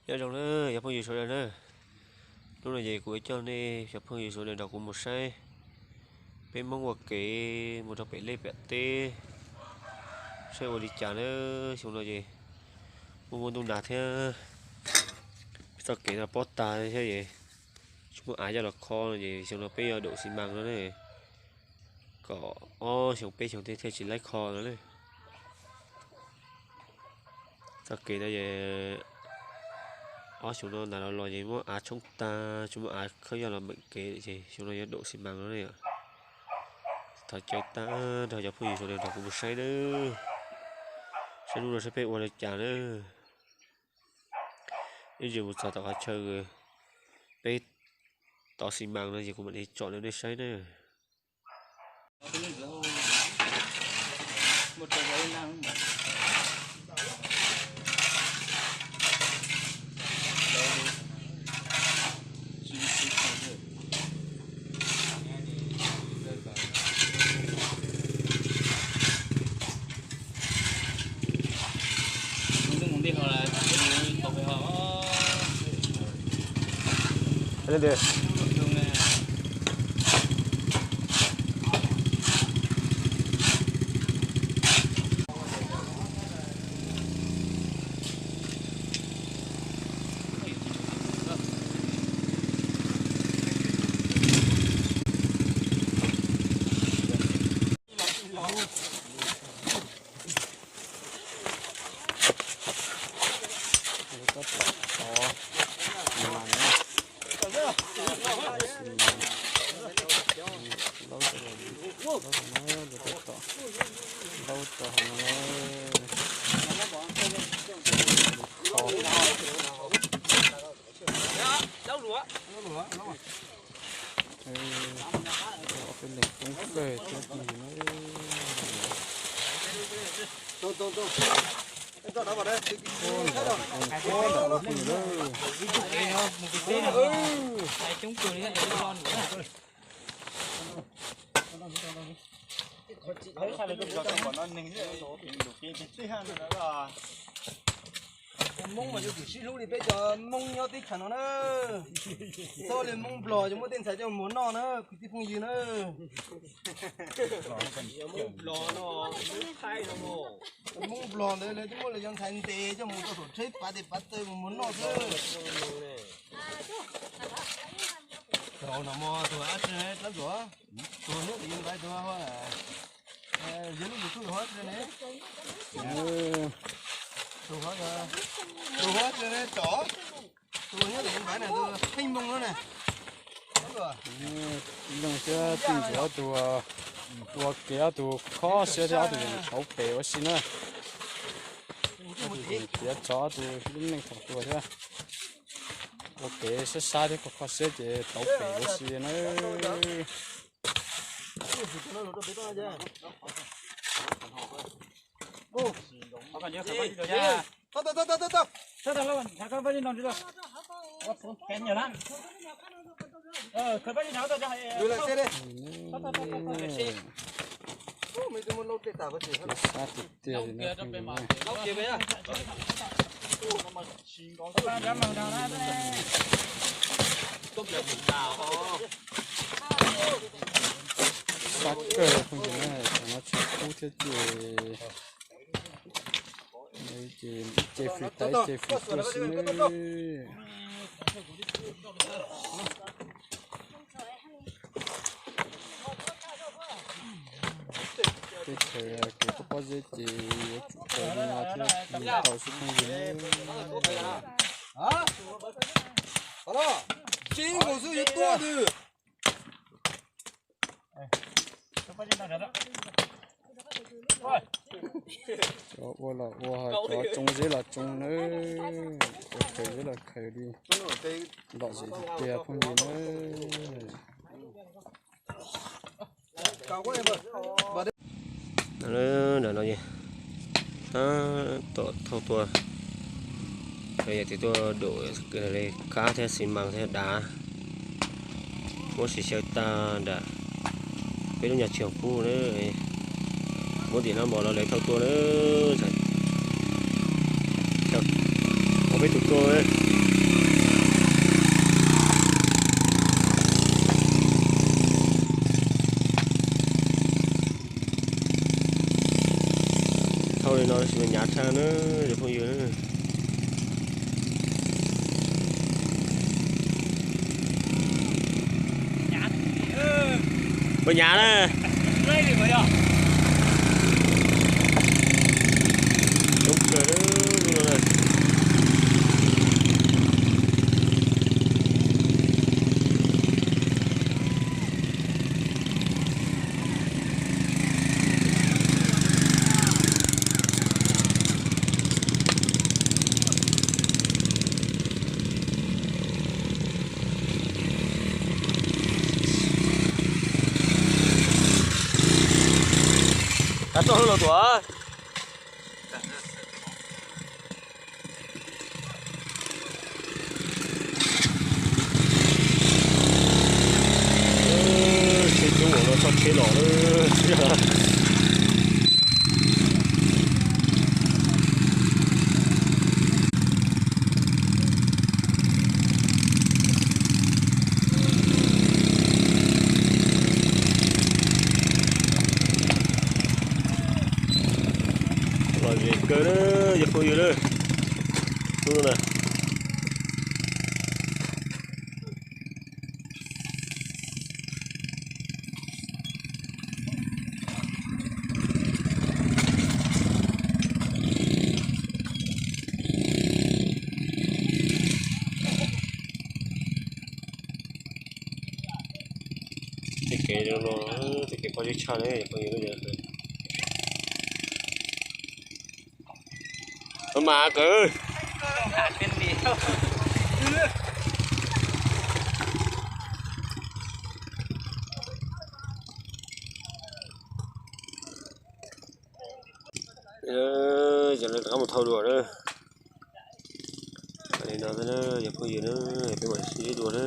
Nyob zoo na cov phooj ywg sawv daws na, hnub no ces kuv yuav coj nej cov phooj ywg sawv daws nrog kuv mus saib peb Hmoob ua kev mus rau pem lej pem teb, saib ua li cas na. Xyoo no ces muaj muaj ntuj nag thiab, peb txoj kev no pob tag thiab es tsis muaj av coj los kho no ces xyoo no peb yuav daum xi mas no ne, kom ob xyoo peb xyoo thiaj tsis laib kho no ne. Txoj kev no es ob xyoo no nag los los ces muab av tshoob tag, tsis muaj av khawb coj los meem kev ces xyoo no yuav daum xi mas no ne. Thov caw tag nrho cov phooj ywg sawv daws nrog kuv mus saib nawb, saib hnub no saib peb ua li cas nawb. Ib ntsis mus txog tom qhov chaw peb tov xi mas no ces kuv mam li tsom rau nej saib nawb. Ob peb leeg coob kawg thiab phooj ywg na. Nram ua phooj ywg na. Hmoob mas yuav tsum sib hlub li peb cov Hmoob nyob teb chaws no na. Txhob li Hmoob Nplog cov muab tej ntxhais coj mus noj na kwv tij phooj ywg na. Hmoob Nplog ntawd lawv twb muab lawv cov ntxhais ntes coj mus rau saum tsheb pav tes pav taw mus mus noj xwb. Tus hauv no mas tus ab tsi tab tom, tus nyob tim Yeev Npaiv tus hauv, yog lub YouTube hauv tsi ne. Tus hauv, tus hauv tsi ne tsom, tus nyob tim Yeev Npaiv na tus Pheej Moo no ne. Ib leeg thiab tij ntxwv ob tug ua kev, ob tug kho siab thiab ob tug yeej tauv pem ua si na. Ob tug yeej tiav tso ob tug lub neej thaum tuag thiab. Ua kev sab sab thiab kho kho siab ces tauv pem ua si na. Sab tiag tiag li na. Sab kawg phooj ywg na, tam no tsis kub thiab ces, ces ib ce fws tas ib ce fws tuaj xwb nawb. Teb chaws kev pob pob zeb ces yuav tsum raws li no thiab tau xwb phooj ywg na. Cov ua los ua, cov tsoo zeb los tsoo nawb, cov khaws zeb los khaws li, lom zem tiag tiag phooj ywg nawb. Ntawm no ces tab tom thauj tuaj, yog tias tuaj dum kab thiab xi mas thiab dav, muab sim xyaw tag nram peb lub nyab tsi pub na, muab tim no mos los lawv thauj tuaj na, peb tus tuaj. Thauj li no tab sis mas hnyav tshaj na, cov phooj ywg na. Puas hnyav na? Coob kawg na, lub no na. Tab tom los tuaj. Tsheb coob no txhob tsheb los lawm. Lom zem kawg na, cov phooj ywg na. Hnub no na, tej kev no, tej kev poj ib tshaj ne, phooj ywg. Mas kawg. Yog li rov qab mus thauj dua na. Li no xwb na, cov phooj ywg na, peb mam sib ntsib dua na.